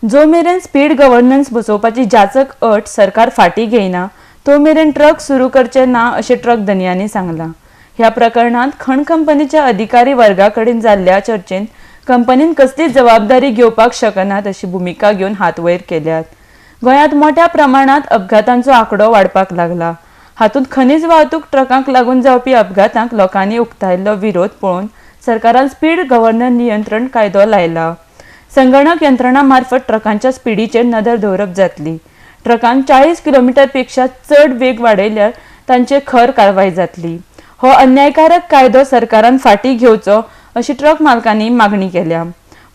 जो मेरेन speed governance बसोवपाची जाचक अट सरकार फाटीं घेयना तो मेरेन ट्रक सुरू करचे ना अशें ट्रक धनयांनी सांगलां. ह्या प्रकरणांत खण कंपनीच्या अधिकारी वर्गा कडेन जाल्ल्या चर्चेंत कंपनीन कसलीच जबाबदारी घेवपाक शकनात अशी भुमिका घेवन हात वयर केल्यात. गोंयांत मोठ्या प्रमाणांत अपघातांचो आंकडो वाडपाक लागला. हातूंत खनीज वाहतूक ट्रकांक लागून जावपी अपघातांक लोकांनी उक्तायल्लो विरोध पळोवन सरकारान स्पीड गव्हर्नर नियंत्रण कायदो लायला. संगणक यंत्रणा मार्फत ट्रकांच्या स्पिडीचेर नदर दवरप जातली. ट्रकांक 40 किलोमिटर पेक्षा चड वेग वाडयल्यार तांचेर खर कारवाय जातली. हो अन्यायकारक कायदो सरकारान फाटीं घेवचो अशी ट्रक मालकांनी मागणी केल्या.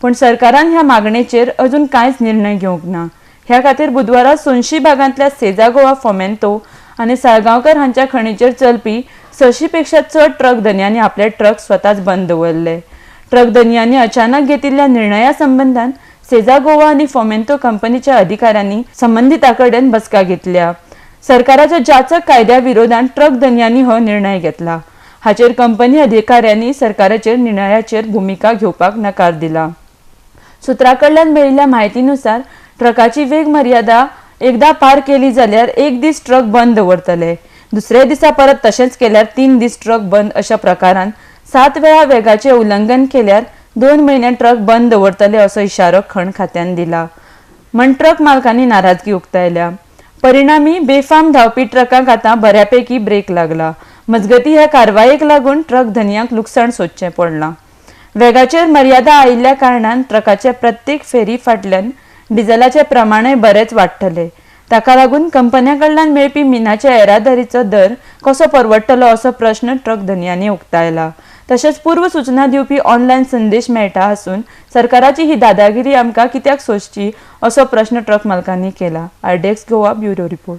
पूण सरकारान ह्या मागणेचेर अजून कांयच निर्णय घेवंक ना. ह्या खातीर बुधवारा सोनशी भागांतल्या सेजा गोवा फोमेंतो आनी साळगांवकर हांच्या खणीचेर चलपी 600 पेक्षा चड ट्रक धनयांनी आपले ट्रक स्वताच बंद दवरले. ट्रक धनयांनी अचानक घेतिल्ल्या निर्णया संबंदान सेजा गोवा आनी फोमेंतो कंपनीच्या अधिकाऱ्यांनी संबंदिता कडेन बसका घेतल्या. सरकाराच्या जाचक कायद्या विरोधात ट्रक धनयांनी हो निर्णय घेतला. हाचेर कंपनी अधिकाऱ्यांनी सरकाराचेर निर्णयाचेर भुमिका घेवपाक नकार दिला. सुत्रा कडल्यान मेळिल्ल्या म्हायतीनुसार ट्रकाची वेग मर्यादा एकदा पार केली जाल्यार एक दीस ट्रक बंद दवरतले, दुसऱ्या दिसा परत तशेंच केल्यार 3 दीस ट्रक बंद अशा प्रकारान 7 वेळा वेगाचे उल्लंघन केल्यार 2 म्हयने ट्रक बंद दवरतले असो इशारो खण खात्यान दिला. म्हण ट्रक मालकांनी नाराजगी उक्तायल्या. परिणामी बेफाम धांवपी ट्रकांक आतां बऱ्यापैकी ब्रेक लागला. मजगती ह्या कारवायेक लागून ट्रक धनयांक लुकसाण सोदचें पडलां. वेगाचेर मर्यादा आयिल्ल्या कारणान ट्रकाचे प्रत्येक फेरी फाटल्यान डिझलाचें प्रमाणय बरेंच वाडटलें. ताका लागून कंपन्यां कडल्यान मेळपी मिनाच्या येरादारीचो दर कसो परवडटलो असो प्रश्न ट्रक धनयांनी उक्तायला. तशेंच पूर्व सूचना दिवपी ऑनलायन संदेश मेळटा आसून सरकाराची ही दादागिरी आमकां कित्याक सोंसची असो प्रश्न ट्रक मालकांनी केला. RDX Goa bureau report.